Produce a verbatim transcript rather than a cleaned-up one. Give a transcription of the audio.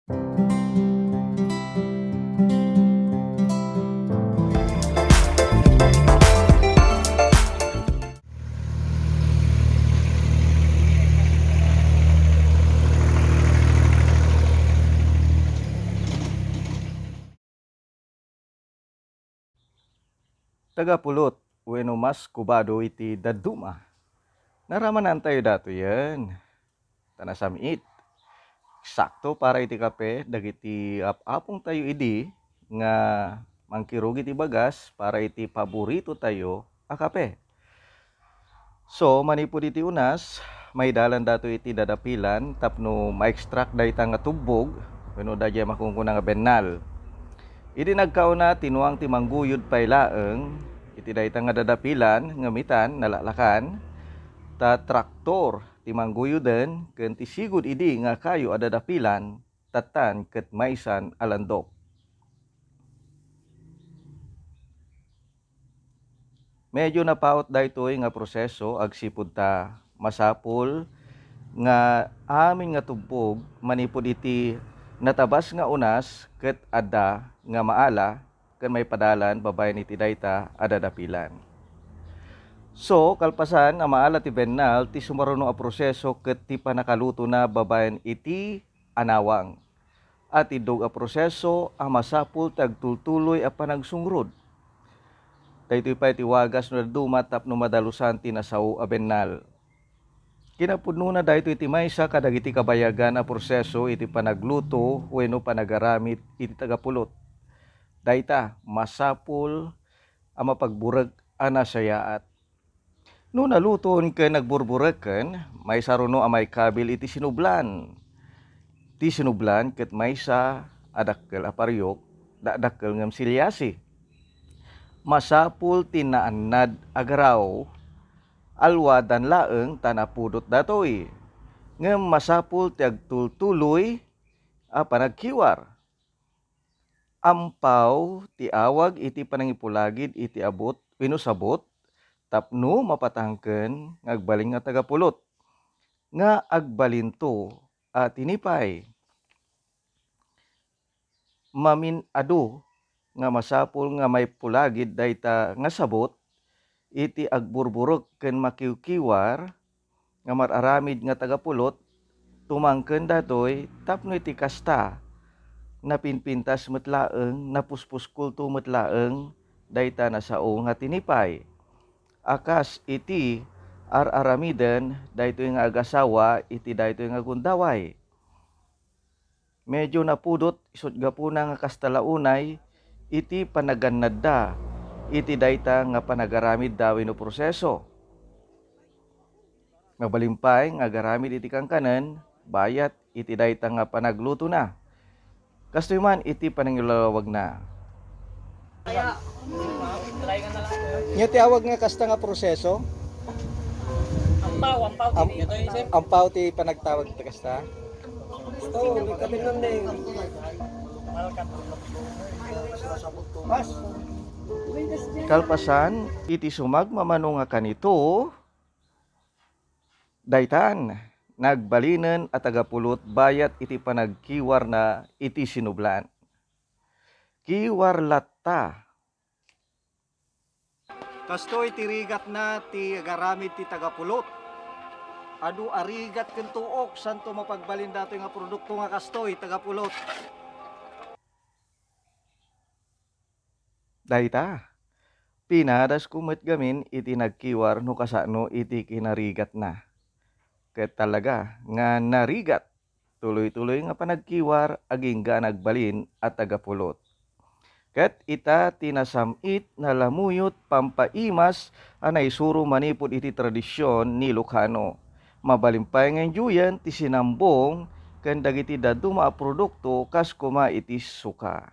Taga Pulot wenno mas kubado iti dadduma. Naramanantayo datoyen. Ta nasam-it. Sakto para iti kape dagiti ap-apongtayo idi nga mangkirug iti bagas para iti paboritotayo a kape. So, manipud iti unas, maidalan datoy iti dadapilan tapno ma-extract dayta nga tubbog wenno daydiay makunkuna nga bennal. Idi nagkauna, tinuang ti mangguyod pay laeng iti dayta nga dadapilan ngem itan nalaklakan, ta traktor ti mangguyoden ken ti sigud idi nga kayo a dadapilan tattan ket maysan a landok. Medyo napaut daytoy nga proseso agsipud ta masapul nga amin nga tubbog manipud iti natabas nga unas ket adda nga maala ken maipadalan babaen iti dayta a dadapilan. So, kalpasan a maala ti bennal, ti sumaruno a proseso ket ti pannakalutona babaen iti anawang. Atiddog a proseso a masapul ti agtultuloy a panagsungrod. Daytoy pay ti wagas no dadduma tapno madalusan ti nasao a bennal. Kinapudnona daytoy ti maysa kadagiti kabayagan a proseso iti panagluto wenno panagaramid iti taga Pulot. Dayta, masapul a mapagburek a nasayaat. No naluton ken nagburbureken, maysa runo a maikabil iti sinublan. Ti sinublan ket maysa a dakkel a pariok, dakdakkel ngem siliasi. Masapul ti naannad a garaw, alwadan laeng ta napudot datoy. Ngem masapul ti agtultuloy a panagkiwar. Ampaw ti awag iti panangipulagid iti abut wenno sabut tapno mapatangken nga agbalin nga taga Pulot, nga agbalinto a tinipay. Mamin-adu nga masapul nga maipulagid dayta nga sabut iti agburburek ken makiwkiwar nga mar-aramid nga taga Pulot, tumangken datoy tapno iti kasta, napinpintas met laeng, napuspuskol to met laeng dayta nasao nga tinipay a kas iti ar-aramiden daytoy nga agasawa iti daytoy nga gundaway. Medyo napudot isut' gapuna nga kasta la unay iti panagannadda iti dayta nga panagaramidda wenno proseso. Mabalin pay nga agaramid iti kankanen bayat iti dayta nga panaglutona. Kastoy man iti panangilawagna. Nya ti awag nga kasta nga proseso? Ampaw, ampaw ti Am-, ito, isip. Ampaw ti panagtawag ti kasta? Ito, may kabilang na eh. Kalpasan, iti sumagmamano nga kanito, daytan, nagbalinen a taga Pulot bayat iti panagkiwarna iti sinublan. Kiwar latta. Kastoy ti rigatna ti agaramid ti taga Pulot. Adu a rigat ken tuok santo mapagbalin datoy nga produkto nga kastoy, taga Pulot. Dayta, pinadasko met gamin iti nagkiwar no kasano iti kinarigatna. Ket talaga nga narigat. Tuloy-tuloy nga panagkiwar agingga a nagbalin a taga Pulot. Ket ita ti nasam-it, nalamuyot, pampaimas a naisuro manipud iti tradision ni Ilocano. Mabalin pay nga indiyoen ti sinambong ken dagiti dadduma a produkto kas koma iti suka.